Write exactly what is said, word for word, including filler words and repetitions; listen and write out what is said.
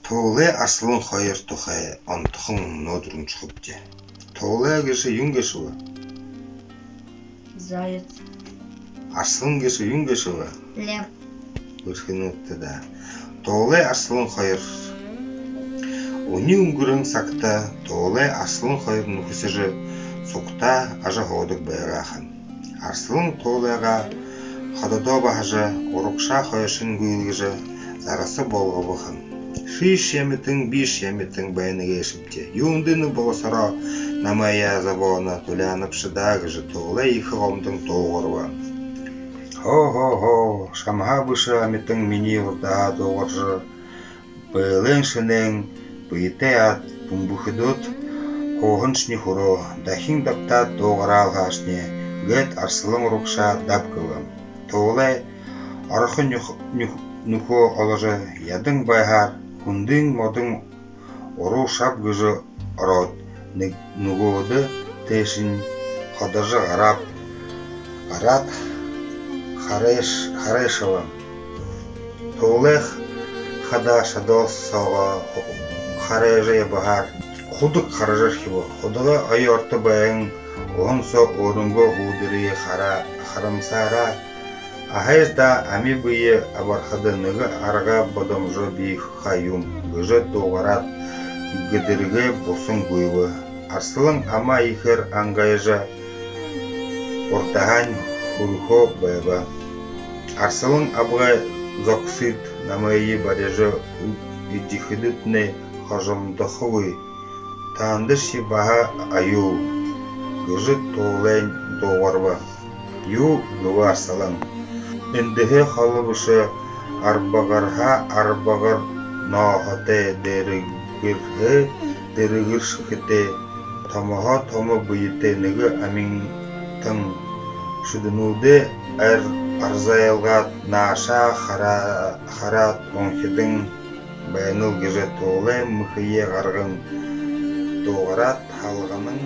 Туулай арсалан хоёр тухай онтохон мүнөөдэр уншахабди. Туулай гээшэ юун гээшэб? Заяц. Арсалан гээшэ юун гээшэб? Лев. Бэрхэнүүд даа. Туулай арсалан хоёр. Үни үнгэрһэн сагта туулай арсалан хоёр нүхэсэжэ, сугтаа ажаһуудаг байгаа һэн. Арсалан туулайгаа хододоо баһажа, урагшаа хойшонь гүйлгэжэ, зараса болгобо һэн. Шиишье амитан, биишье амитан байна гээшэбди. Юундэ энэ болосороо намайе зобооно, туляанабши даа, гэжэ туулай ехэ гомдон дуугарба. Хо-хо-хо, шамһаа бэшэ амитан минии урдаһаа дуугаржа, бэлэн шэнээн бэетэй аад, бүмбэхэдөөд һууһаншни хүрөө, дахин дабтаад дуугараал һаашни, гээд арсалан урагшаа даб гэбэ. Туулай орохо нүх-, нүх-, нүхөө оложо, ядан байһаар хүндын модон уруу шаб гэжэ ороод, нэгэ нүгөөдэ тээшэнь ходожо гарааб. Гараад харайш-, харайшаба. Туулай хадаа шадал соогоо харайжа ябаһаар худаг харажархиба. Худагай оёорто байһан уһан соо өөрынгөө һүүдэрые хара-, харамсаараа, аһайш даа, ами бэеэ абархада нэгэ арга бодомжо бии ха юм, гэжэ дуугараад, гэдэргээ бусан гүйбэ. Арсалан амаа ехээр ангайжа, урдаһаань хүрэхөө байба. Арсалан абгай, зогсыт, намайе барижа эдихэдэтнай хожомдохогүй. Таанадшье баһа оёо, гэжэ туулайнь дуугарба. Юу, гэбэ арсалан. Эндэһээ холо бэшэ, арбагарһаа арбагар нооһотой, дэрэгэрһээ дэрэгэр шэхэтэй, томоһоо томо бэетэй нэгэ амитан шүдэнүүдээ ар-, арзайлгаад, наашаа хара-, хараад, унхидан байнал, гэжэ туулай мэхэеэ гарган дуугараад, халганан